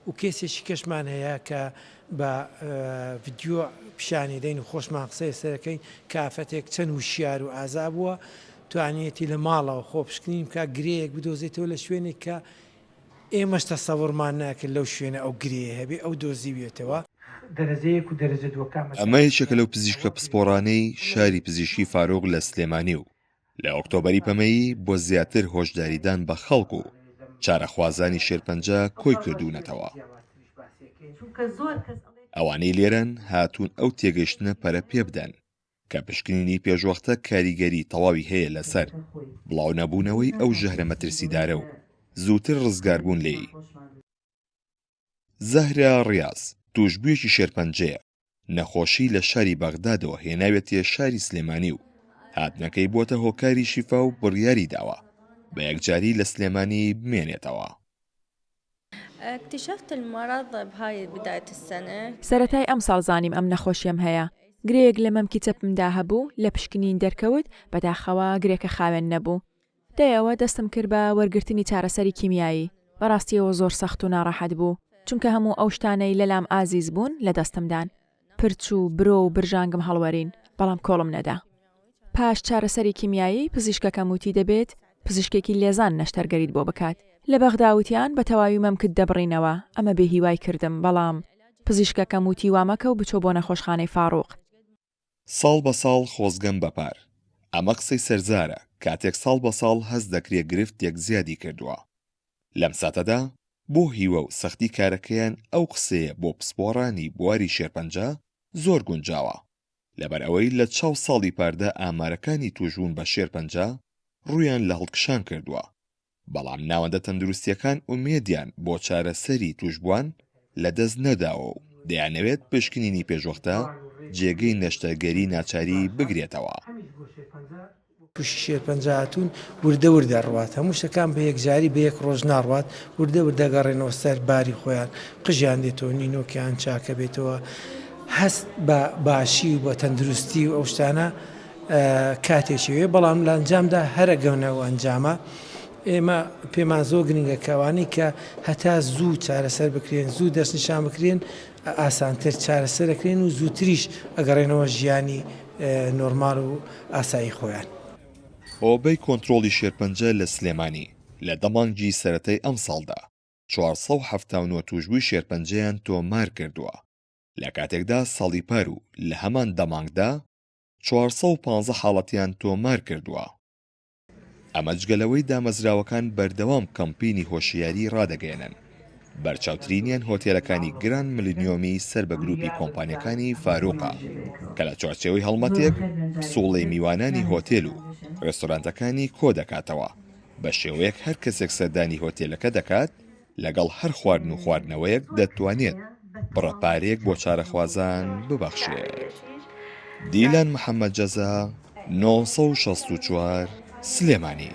و کەیسێکی کەشمان هەیە کە بە ڤیدیۆ پیشانی دەین و خۆشمان قسەی لەسەر دەکەین کە ئافرەتێک چەند وشیار و ئازا بووە توانیەتی لە ماڵەوە خۆپشکنین بکات گرێیەک بدۆزێتەوە لە شوێنێک کە ئێمەش تەسەوڕمان ناکرد لەو شوێنە ئەو گرێیە هەبێ ئەو دۆزیویەتەوە. دەرەجە یەک و دەرەجە دووەکان ئەمە یەکێکە لەو پزیشکە پسپۆڕانەی شاری پزیشکی فاروق لە سلێمانی و لە ئۆکتۆبەری پەمەیی بۆ زیاتر هۆشداریدان بە خەڵک و چارەخوازانی شێرپەنجە کۆی کردوونەتەوە. ئەوانەی لێرەن هاتوون ئەو تێگەیشتنە پەرە پێبدەن کە پشکنینی پێشوەختە کاریگەری تەواوی هەیە لەسەر بڵاونەبوونەوەی ئەو ژەهرە مەترسیدارە و زووتر ڕزگاربوون لێی. زەهرا ڕیاز، تووشبوویەکی شێرپەنجەیە، نەخۆشی لە شاری بەغدادەوە هێناویەتیە شاری سلێمانی و هاتنەکەی بووەتە هۆکاری شیفا و بڕیاری داوە بە یەکجاری لە سلێمانی بمێنێتەوە. سەرەتای ئەمساڵ زانیم ئەم نەخۆشیەم هەیە، گرێیەک لە مەمکی چەپمدا هەبوو، لە پشکنین دەرکەوت، بەداخەوە گرێکە خاوێن نەبوو. دوای ئەوە دەستم کرد بە وەرگرتنی چارەسەری کیمیایی، بەڕاستیەوە زۆر سەخت و ناڕەحەت بوو، چونکە هەموو ئەو شتانەی لەلام ئازیز بوون لەدەستم دان، پرچ و برۆ و برژانگم هەڵوەرین، بەڵام کۆڵم نەدا. پاش چارەسەری کیمیایی پزیشکەکەم وتی دەبێت پزیشکێکی لێزان نەشتەرگەریت بۆ بکات. لە بەغدا وتیان بە تەواوی مەمکت دەبڕینەوە، ئەمە بێهیوای کردم، بەڵام پزیشکەکەم وتی وامەکە و بچۆ بۆ نەخۆشخانەی فاڕوق. ساڵ بە ساڵ خۆزگەم بە پار. ئەمە قسەی سەرزارە، کاتێک ساڵ بە ساڵ هەست دەکرێ گرفتێک زیادی کردووە. لەم ساتەدا بۆ هیوا و سەختی کارەکەیان ئەو قسەیە بۆ پسپۆڕانی بواری شێرپەنجە زۆر گونجاوە. لەبەر ئەوەی لە چاو ساڵی پاردا ئامارەکانی تووشبوون بە شێرپەنجە ڕوویان لە هەڵکشان کردووە، بەڵام ناوەندە تەندروستییەکان ئومێدیان بۆ چارەسەری تووشبووان لەدەست نەداوە و دەیانەوێت پشکنینی پێشوەختە جێگەی نەشتەرگەری ناچاری بگرێتەوە. تووشی شێرپەنجە هاتوون وردە وردە ڕوات هەموو شتەکان بە یەکجاری بە یەک ڕۆژ ناڕوات وردە وردە گەڕێنەوە سەر باری خۆیان قژیان دێتەوە نینۆکیان چاکە بێتەوە هەست بە باشی و بە تەندروستی و ئەو شتانە کاتێکی وێ بەڵام لە ئەنجامدا هەرە گەونەوە ئەنجامە ئێمە پێمان زۆر گرنگە کەوانەی کە هەتا زوو چارەسەر بکرێن زوو دەستنیشان بکرێن ئاسانتر چارەسەرەکرێن و زووتریش ئەگەڕێنەوە ژیانی نۆرماڵ و ئاسایی خۆیان. هۆبەی کۆنترۆڵی شێرپەنجە لە سلێمانی لە دە مانگی سەرەتای ئەمساڵدا 479 تووشبووی شێرپەنجەیان تۆمارکردووە، لە کاتێکدا ساڵی پار و لە هەمان دە مانگدا 415 حاڵەتیان تۆمارکردووە. ئەمە جگە لەوەی دامەزراوەکان بەردەوام کەمپینی هۆشیاری ڕادەگەیەنن، بەرچاوترینیان هۆتێلەکانی گراند ملینیۆمی سەر بە گروپی کۆمپانیاکانی فاروقە کە لە چوارچێوەی هەڵمەتێک پسوڵەی میوانانی هۆتێل و ڕێستۆرانتەکانی کۆدەکاتەوە بە شێوەیەک هەر کەسێک سەردانی هۆتێلەکە دەکات لەگەڵ هەر خواردن و خواردنەوەیەک دەتوانێت بڕە پارەیەک بۆ چارەخوازان ببەخشێت. دیلان محەمەد جەزا، 964، سلێمانی.